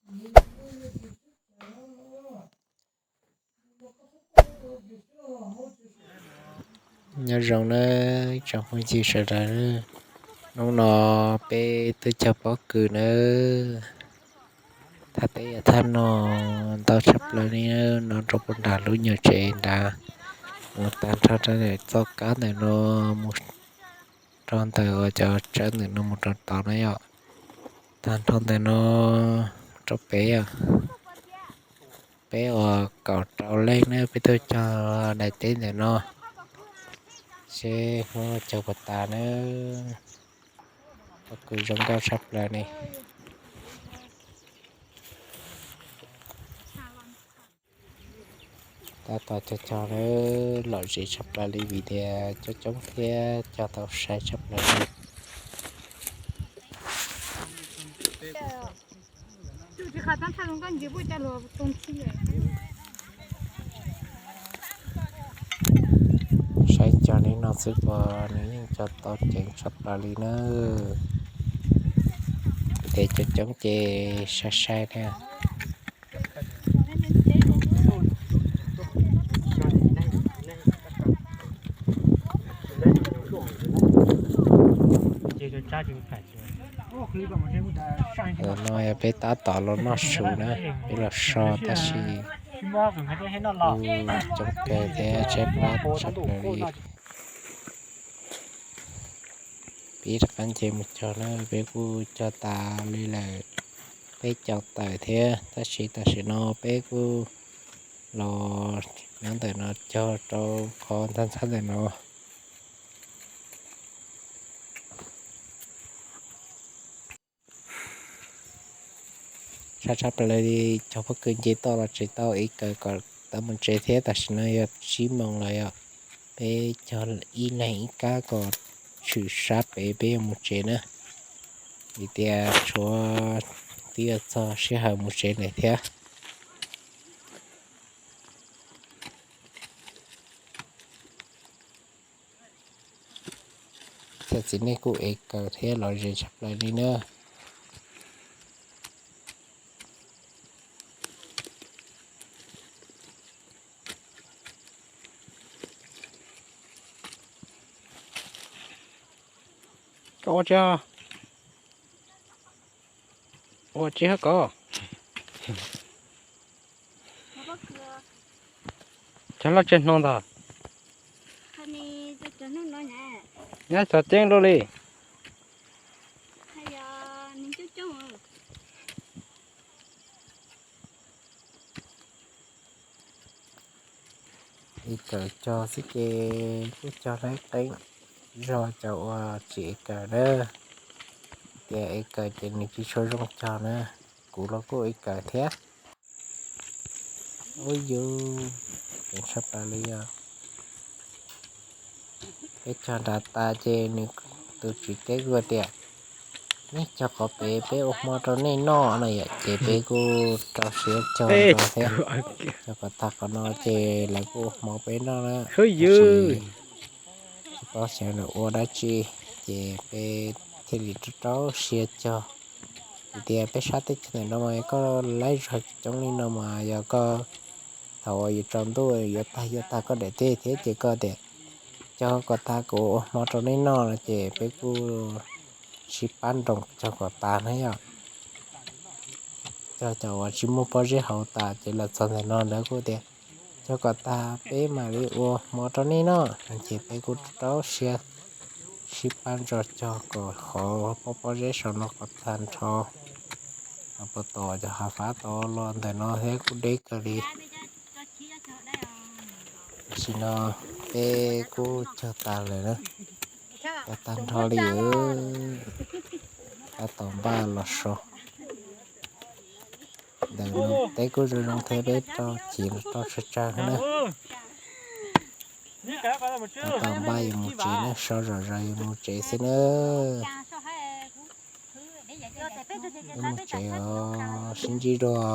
Nyob zoo nawb tsoom phooj ywg sawv daws. Hnub no peb tuaj cog pob kws nawb. Thaj teb yog thaj no ntau tshaj plaws li, no rau puag nram lub nyuag tsev nrad, mus tag nrho rau ntawm txoj kab ntawm no, mus rau ntawm uas cov tsawb ntawm no mus rau tod na yom. Tag nrho ntawm no rau pem yom. Peb uas kaum rau leej na peb tuaj cog daim teb ntawm no, seb Hmoob cog puas tas nawb. Pob kws zoo nkauj tshaj plaws ne. Tab tom cog cog na, lom zem tshaj plaws li vim tias coob coob thiab cog tau sai tshaj plaws li. Saib cog li no xwb puas nws yeej cog tau ceev tshaj plaws li na. Vim tias coob coob ces sai sai thiab. Ntawm no yog peb tab tom los noj su na, peb los so tab sis kuj coob kawg thiab tshaib plab tshaj plaws li. Peb rov qab nce mus cog na, peb kuj cog tas li lawm peb caug tawm thiab, tab sis tam sim no peb kuj los nyob ntawm no cog rau qhov ntxhab ntxhab ntawm no. Tshaj tshaj plaws li, cog pob kws nce toj los tsev tau ev kawm kom tau mus tsev thiab. Tam sim no yog tsib moos lawm yom, peb cog ib leeg ib kab kom tshwm sab pem peb yuav mus tsev na, vim tias tshuav twb yuav txog sij hawm mus tsev lawm thiab. Txhia txiv neej kuj ev kawm thiab lom zem tshaj plaws li na. Koj ua tsi, ua tsi hab koj? Cov loj tseg hno ntag. Nyab xov ceeb luaj li. Ev kawm cog xwb ces kuj cog laib qeeb zog cov uas tsis ev kawm na. Tias ev kawm ces nws tsis tshua zoo cog na. Kuv los kuj ev kawm thiab. Ub yus, ceev tshaj plaws li os. Peb cog nram tas ces nws, tus tswv teb kuj tias, nej cog qhov pem peb ua hmo rau nej noj no yom, ces peb kuj rau siab cog thiab. Cog kom tag qhov no ces lawv kuj ua hmo peb noj na. Tab sis tsis paub xyov lawv ua dab tsi, ces peb thiaj li rau rau siab cog. Vim tias peb sab teb chaws ntawm no mas koj laib zog coob li no mas yog koj, thaum uas yuav tsaus ntuj yuav tag yuav tag koj daim teb thiab ces koj tias, cog kom tag kuv ua hmo rau nej noj no ces peb kuj sib pab nroos cog kom tas na yom. Cog cov uas tsis muaj pob zeb hauv tas ces los txog ntawm no lawv kuj tias, cog kom tag peb mam li ua hmo rau nej noj, ces peb kuj rau siab sib pab nrog cog kom qhov pob pob zeb saum no kom tag nrho. Puag tom cov hav fab tod los ntawm no thiab kuj deb kawg li. Tam sim no peb kuj cog tas lawm na, cog tag nrho li. Tab tom npaj los so. Ntawm no teb kuj zoo zoo thiab, peb rau chiv rau tsawg tsawg na. Tab tom npaj yuav mus tsev na, so zom zaws yuav mus tsev xwb na. Yuav mus tsev os, sib ntsib dua.